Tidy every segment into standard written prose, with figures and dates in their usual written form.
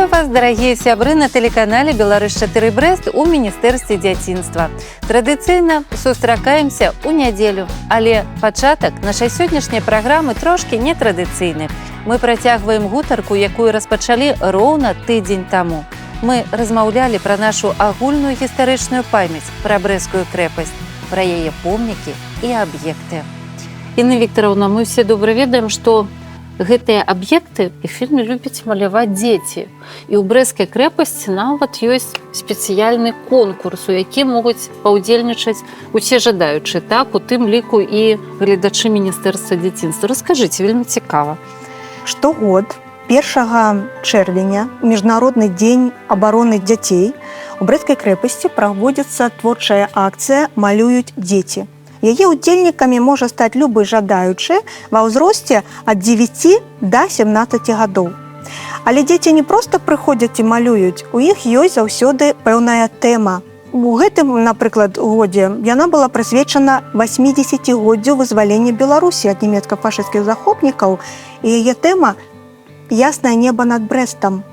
Вітаю вас, дарагія сябры, на тэлеканале Беларусь 4 Брэст у Міністэрстве дзяцінства. Традыцыйна сустракаемся ў нядзелю, але пачатак нашай сённяшняй праграмы трошкі нетрадыцыйны. Мы працягваем гутарку, якую распачалі роўна тыдзень таму. Мы размаўлялі пра нашу агульную гістарычную памяць, пра Брэсцкую крэпасць, пра яе помнікі і аб'екты. Інна Віктараўна, мы все добра ведаем, што гэтыя аб'екты, іх вельмі любяць маляваць дзеці. І ў Брэсцкай крэпасці нават ёсць спецыяльны конкурс, у які могуць паўдзельнічаць усе жадаючыя, так, у тым ліку і гледачы Міністэрства дзяцінства. Раскажыце, вельмі цікава. Штогод 1 чэрвеня, Міжнародны дзень абароны дзяцей, у Брэсцкай крэпасці праводзіцца творчая акцыя «Малююць дзеці». Яе ўдзельнікамі можа стаць любы жадаючы ва ўзросце ад 9 до 17 гадоў. Але дзеці не проста прыходзяць і малююць, у іх ёсць заўсёды пэўная тэма. У гэтым, напрыклад, годзе яна была прысвечана 80-годдзю вызвалення Беларусі ад нямецка-фашысцкіх захопнікаў, і яе тэма «Яснае неба над Брэстам».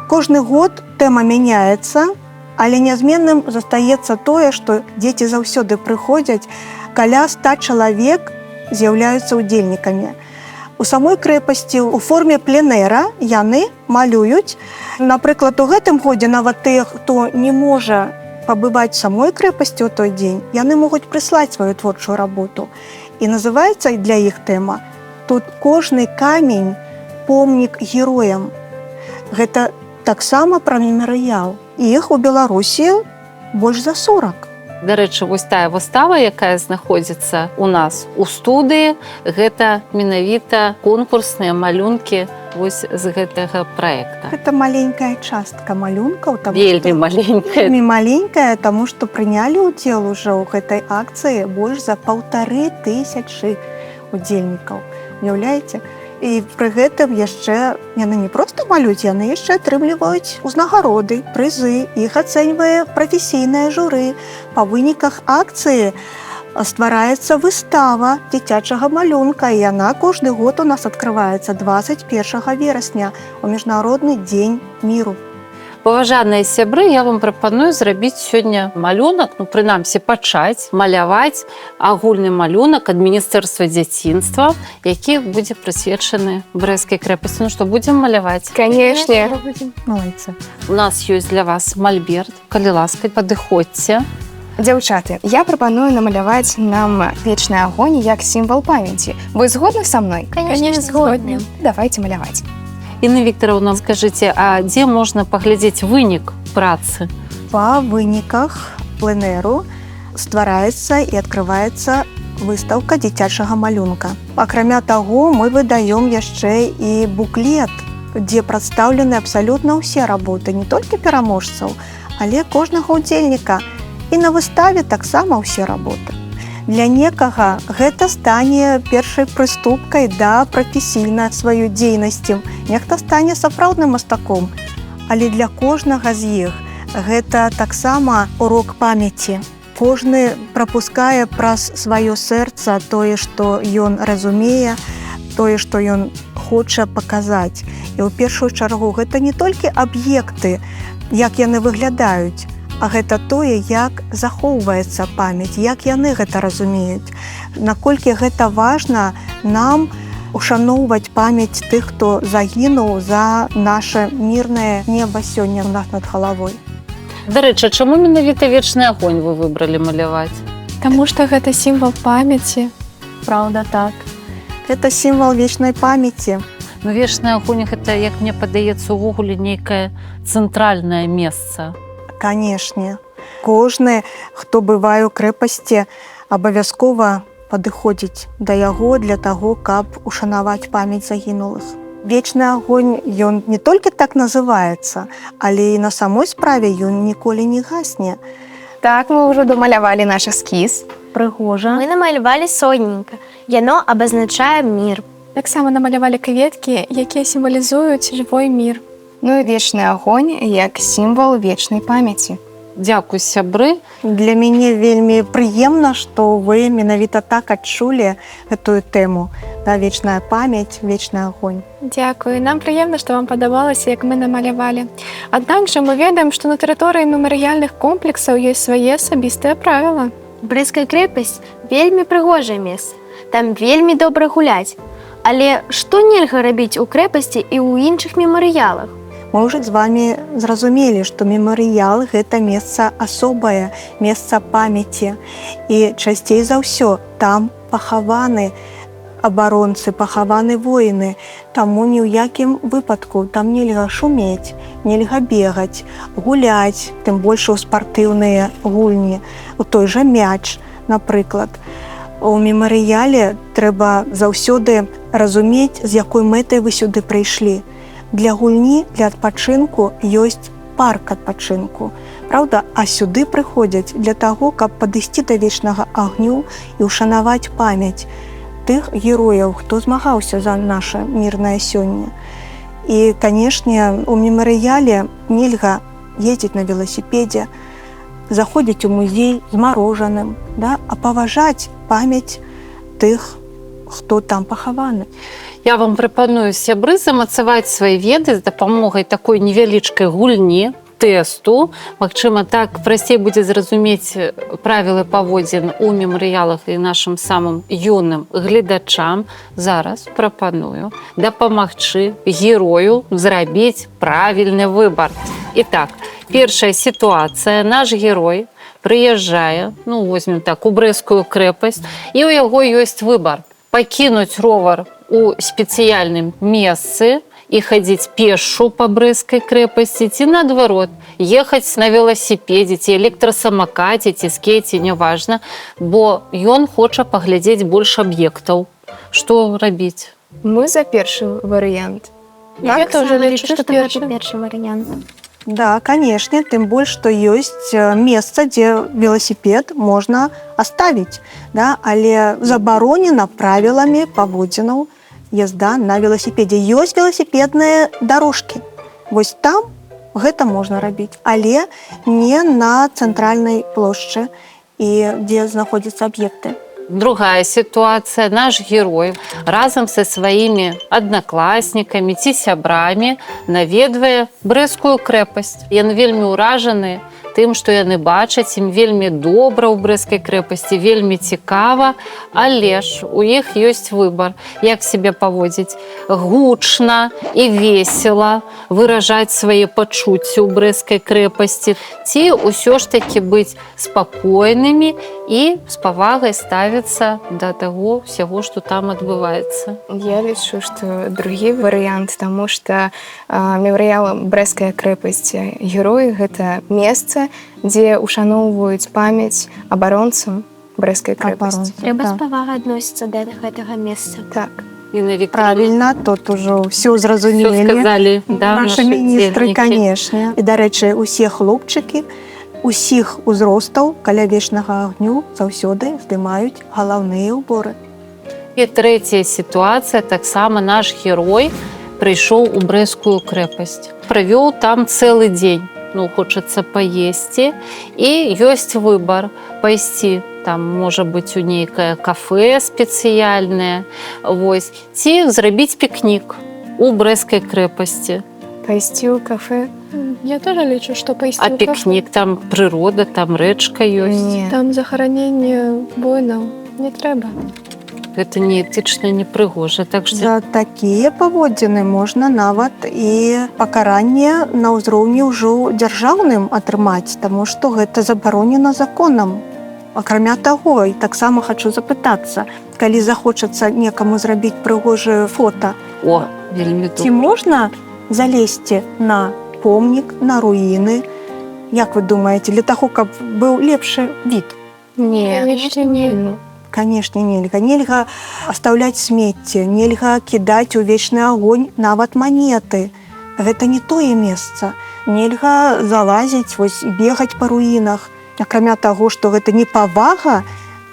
Кожны год тэма мяняецца, але нязменным застаецца тое, што дзеці заўсёды прыходзяць, каля 100 чалавек з'яўляюцца ўдзельнікамі. У самой крэпасці у форме пленэра яны малююць. Напрыклад, у гэтым годзе нават тыя, хто не можа пабываць самой крэпасці ў той дзень, яны могуць прыслаць сваю творчую работу. І называецца для іх тэма «Тут кожны камень помнік героям». Гэта таксама пра мемарыял. Іх у Беларусі больш за 40. Дарэчы, вось тая выстава, якая знаходзіцца у нас у студыі, гэта менавіта конкурсныя малюнкі вось з гэтага праекта. Гэта маленькая частка малюнкаў, таму Вельмі што- маленькая. Вельмі маленькая, таму што прынялі ўдзел ужо ў гэтай акцыі больш за 1500 удзельнікаў. Уяўляеце? І пры гэтым яшчэ яны не проста малююць, яны яшчэ атрымліваюць узнагароды, прызы, іх ацэньвае прафесійнае журы. Па выніках акцыі ствараецца выстава дзіцячага малюнка, і яна кожны год у нас адкрываецца 21 верасня, у Міжнародны дзень міру. Паважаныя сябры, я вам прапаную зрабіць сёння малюнак, ну, прынамсі пачаць маляваць агульны малюнак ад Міністэрства дзяцінства, які будзе прысвечаны Брэсцкай крэпасці. Ну што, будзем маляваць? Конечно. Малайцы. У нас ёсць для вас мальберт, калі ласка, падыходзьце. Дзяўчаты, я прапаную намаляваць нам вечны агонь як сімвал памяці. Вы згодны са мной? Конечно, згодны. Давайте маляваць. Інна Віктараўна, скажыце, а дзе можна паглядзець вынік працы? Па выніках пленэру ствараецца і адкрываецца выстаўка дзіцячага малюнка. Акрамя таго, мы выдаём яшчэ і буклет, дзе прадстаўлены абсалютна ўсе работы, не толькі пераможцаў, але кожнага ўдзельніка. І на выставе таксама ўсе работы. Для некага гэта стане першай прыступкай да прафесійнай сваёй дзейнасці. Нехта стане сапраўдным мастаком, але для кожнага з іх гэта таксама урок памяці. Кожны прапускае праз сваё сэрца тое, што ён разумее, тое, што ён хоча паказаць. І ў першую чаргу гэта не толькі аб'екты, як яны выглядаюць, а гэта тое, як захоўваецца памяць, як яны гэта разумеюць. Наколькі гэта важна нам ушаноўваць памяць тых, хто загінуў за наше мірнае неба сёння ў нас над галавой. Дарэчы, чаму менавіта вечны агонь вы выбралі маляваць? Таму што гэта сімвал памяці. Праўда, так. Гэта сімвал вечнай памяці. Ну, вечны агонь — гэта, як мне падаецца, увогуле нейкае цэнтральнае месца. Канешне. Кожны, хто бывае ў крэпасці, абавязкова падыходзіць да яго для таго, каб ушанаваць памяць загінулых. Вечны агонь, ён не толькі так называецца, але і на самой справе ён ніколі не гасне. Так, мы ўжо дамалявалі наш эскіз. Прыгожа. Мы намалявалі сонейка. Яно абазначае мір. Таксама намалявалі кветкі, якія сімвалізуюць жывой мір. Ну і вечны агонь як сімвал вечнай памяці. Дзякуй, сябры. Для мяне вельмі прыемна, што вы менавіта так адчулі гэтую тэму. Да, вечная памяць, вечны агонь. Дзякую. Нам прыемна, што вам падабалася, як мы намалявалі. Аднак жа мы ведаем, што на тэрыторыі мемарыяльных комплексаў ёсць свае асабістыя правіла. Брэсцкая крэпасць — вельмі прыгожае месца. Там вельмі добра гуляць. Але што нельга рабіць у крэпасці і ў іншых мемарыялах? Мы ўжо з вами зразумелі, што мемарыял — гэта месца асобае, месца памяці. І часцей за ўсё там пахаваны абаронцы, пахаваны воіны. Таму ні ў якім выпадку там нельга шумець, нельга бегаць, гуляць, тым больш у спартыўныя гульні, у той жа мяч, напрыклад. У мемарыяле трэба заўсёды разумець, з якой мэтай вы сюды прыйшлі. Для гульні, для адпачынку ёсць парк адпачынку. Праўда, а сюды прыходзяць для таго, каб падысці да вечнага агню і ўшанаваць памяць тых герояў, хто змагаўся за наша мірнае сёння. І, канешне, у мемарыяле нельга ездзіць на веласіпедзе, заходзіць у музей з марожаным, да, а паважаць памяць тых, хто там пахаваны. Я вам прапаную, сябры, замацаваць свае веды з дапамогай такой невялічкай гульні, тэсту. Магчыма, так прасцей будзе зразумець правілы паводзін у мемарыялах і нашым самым юным гледачам. Зараз прапаную дапамагчы герою зрабіць правільны выбар. І так, першая сітуацыя: наш герой прыязджае, ну, возьмем так, у Брэсцкую крэпасць, і ў яго ёсць выбар: пакінуць ровар у спецыяльным месцы і хадзіць пешу па Брэсцкай крэпасці ці, наадварот, ехаць на веласіпедзе ці электрасамакаце ці скейце, няважна, бо ён хоча паглядзець больш аб'ектаў. Што рабіць? Мы за першы варыянт. Я тоже лічу, што што першы. гэта першы варыянт. Да, конечно, тем больше, что есть место, где велосипед можно оставить, да, але забаронена правилами паводзінаў езда на велосипеде. Ёсць велосипедныя дорожки. Вось там гэта можна рабіць, але не на цэнтральнай плошчы і дзе знаходзяцца аб'екты. Другая сітуацыя: наш герой разам са сваімі аднакласнікамі ці сябрамі наведвае Брэсцкую крэпасць. Яны вельмі ўражаны тым, што яны бачаць, ім вельмі добра ў Брэсцкай крэпасці, вельмі цікава, але ж у іх ёсць выбар, як сябе паводзіць: гучна і весела выражаць свае пачуцці ў Брэсцкай крэпасці ці ўсё ж такі быць спакойнымі і з павагай ставіцца да таго ўсяго, што там адбываецца. Я лічу, што другі варыянт, таму што мемарыял Брэсцкая крэпасць герой — гэта месца, дзе ўшаноўваюць памяць абаронцам Брэсцкай крэпасці. Абаронцам, Трэба да. з павагай адносіцца да гэтага месца. Так. Інна Вікторовна, Правильно, тут ужо все всё зразумелі. сказали, да, Нашы нашы міністры, удзельнікі. канешне. І, дарэчы, усе хлопчыкі усіх узростаў каля вечнага агню заўсёды здымаюць галаўныя ўборы. І трэцяя сітуацыя: таксама наш герой прыйшоў у Брэсцкую крэпасць, правёў там цэлы дзень. Ну, хочацца паесці, і ёсць выбар: пайсці там, можа быць, у нейкае кафе спецыяльнае, вось, ці зрабіць пікнік у Брэсцкай крэпасці. Пайсці ў кафе. Я тоже лічу, што пайсці А ў кафе. пікнік — там прырода, там рэчка ёсць. Не. Там захараненне воінаў, не трэба. Гэта не этычна, не прыгожа, так што За такія паводзіны можна нават і пакаранне на ўзроўні ўжо дзяржаўным атрымаць, таму што гэта забаронена законам. Акрамя таго, і таксама хачу запытацца, калі захочацца некаму зрабіць прыгожае фота, О, вельмі ці добра. можна залезці на помнік, на руіны? Як вы думаеце, для таго, каб быў лепшы від? Не. Конечно, не. Ну, Канешне, нельга. Нельга оставлять смецце, нельга кідаць у вечны агонь нават манеты. Гэта не тое месца. Нельга залазіць, вось, і бегаць па руінах. Акрамя таго, што гэта непавага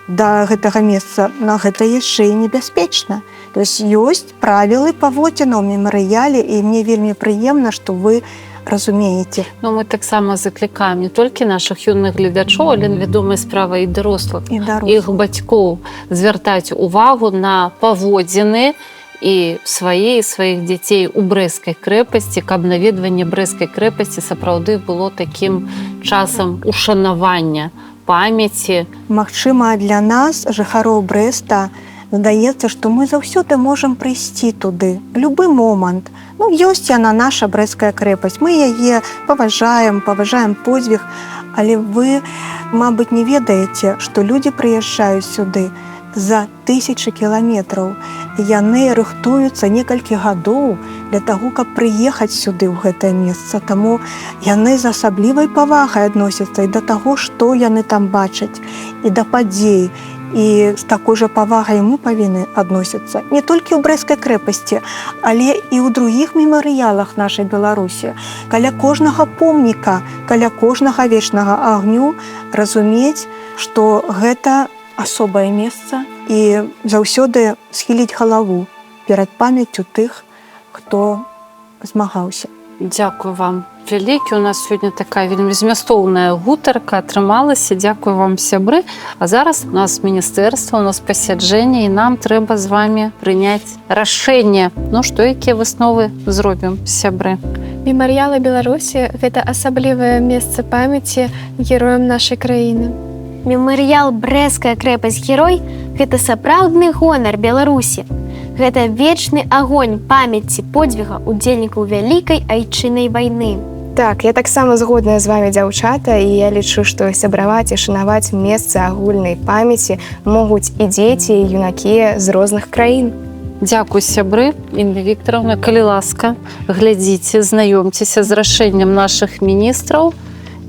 да гэтага месца, на гэта яшчэ і небяспечна. То есть ёсць правілы паводзінаў у мемарыяле, і мне вельмі прыемна, што вы разумееце. Ну, мы таксама заклікаем не толькі нашых юных гледачоў, але, вядомая справа, і дарослых, І дарослых. іх бацькоў звяртаць увагу на паводзіны і свае, і сваіх дзяцей у Брэсцкай крэпасці, каб наведванне Брэсцкай крэпасці сапраўды было такім часам ушанавання памяці. Магчыма, для нас, жыхароў Брэста, здаецца, што мы заўсёды можам прыйсці туды любы момант. Ну, ёсць яна, наша Брэсцкая крэпасць. Мы яе паважаем, паважаем подзвіг, але вы, мабыць, не ведаеце, што людзі прыязджаюць сюды за тысячы кіламетраў. Яны рыхтуюцца некалькі гадоў для таго, каб прыехаць сюды, ў гэтае месца. Таму яны з асаблівай павагай адносяцца і да таго, што яны там бачаць, і да падзей. І з такой жа павагай мы павінны адносіцца не толькі ў Брэсцкай крэпасці, але і ў другіх мемарыялах нашай Беларусі. Каля кожнага помніка, каля кожнага вечнага агню разумець, што гэта асобае месца, і заўсёды схіліць галаву перад памяццю тых, хто змагаўся. Дзякую вам вялікі. У нас сёння такая вельмі змястоўная гутарка атрымалася. Дзякую вам, сябры. А зараз у нас міністэрства, у нас пасяджэнне, і нам трэба з вами прыняць рашэнне. Ну што, якія высновы зробім, сябры? Мемарыялы Беларусі — гэта асаблівае месца памяці героям нашай краіны. Мемарыял «Брэсцкая крэпасць герой» — гэта сапраўдны гонар Беларусі. Гэта вечны агонь памяці подзвіга удзельнікаў Вялікай Айчыннай вайны. Так, я таксама згодная з вамі, дзяўчата, і я лічу, што сябраваць і шанаваць месца агульнай памяці могуць і дзеці, і юнакі з розных краін. Дзякуй, сябры. Інна Віктараўна, калі ласка, глядзіце, знаёмцеся з рашэннем нашых міністраў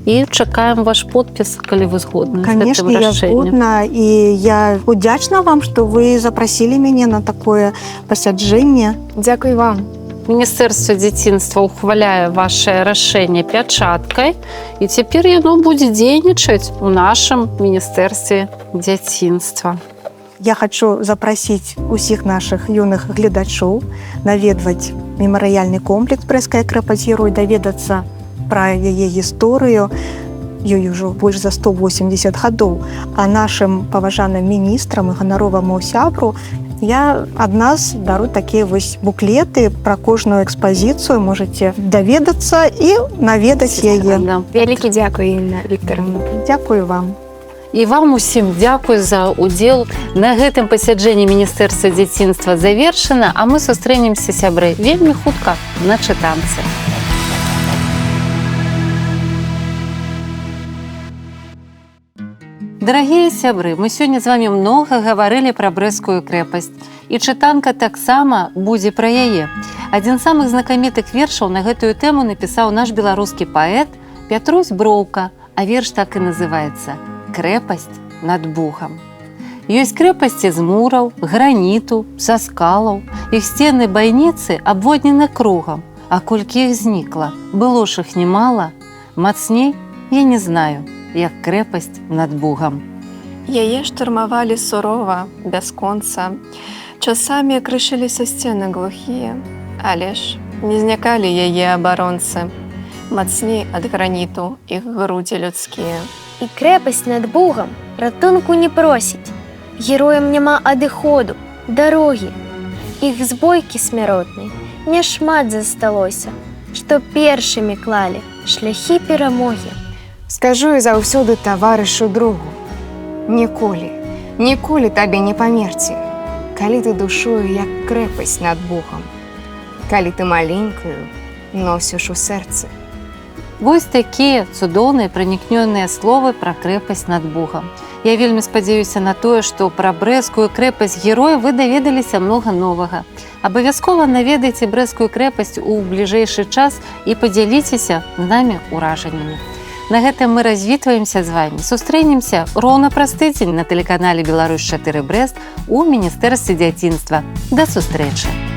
і чакаем ваш подпіс, калі вы згодны з Конечно, гэтым я рашэннем. згодна, і я удзячна вам, што вы запрасілі мяне на такое пасяджэнне. Дзякуй вам. Міністэрства дзяцінства ухваляе ваше рашэнне пячаткай, і цяпер яно будзе дзейнічаць у нашым міністэрстве дзяцінства. Я хочу запрасіць усіх нашых юных гледачоў наведваць мемарыяльны комплекс «Брэсцкая крэпасць герой», даведацца пра яе гісторыю. Ёй ужо больш за 180 гадоў. А нашым паважаным міністрам і ганароваму сябру я ад нас дару такія вось буклеты пра кожную экспазіцыю, можете даведацца і наведаць яе. Да. Вялікі дзякуй, Інна Віктараўна. Дзякую вам. І вам усім дзякуй за удзел. На гэтым пасяджэнні міністэрства дзяцінства завершана, а мы сустрэнемся, сябры, вельмі хутка на чытанцы. Дарагія сябры, мы сёння з вами многа гаварылі пра Брэсцкую крэпасць. І чытанка таксама будзе пра яе. Адзін з самых знакамітых вершаў на гэтую тэму напісаў наш беларускі паэт Пятрусь Броўка, а верш так і называецца: «Крэпасць над Бугам». Ёсць крэпасці з мураў, граніту, са скалаў. Іх сцены, байніцы абводнены кругам. А колькі іх знікла, было ж іх немала, мацней я не знаю, як крэпасць над Бугам. Яе штурмавалі сурова, бясконца. Часамі крышыліся сцены глухія, але ж не знікалі яе абаронцы. Мацней ад граніту іх грудзі людскія. І крэпасць над Бугам ратунку не просіць. Героям няма адыходу, дарогі. Іх збойкі смяротнай няшмат засталося, што першымі клалі шляхі перамогі. Скажу я заўсёды таварышу другу: ніколі, ніколі табе не памерці, калі ты душою як крэпасць над Бугам, калі ты маленькую носіш у сэрцы. Вось такія цудоўныя, пранікнёныя словы пра крэпасць над Бугам. Я вельмі спадзяюся на тое, што пра Брэсцкую крэпасць героя вы даведаліся многа новага. Абавязкова наведайце Брэсцкую крэпасць у бліжэйшы час і падзяліцеся з намі ўражаннямі. На гэтым мы развітваемся з вами. Сустрэнемся роўна праз тыдзень на тэлеканале Беларусь 4 Брэст у міністэрстве дзяцінства. Да сустрэчы!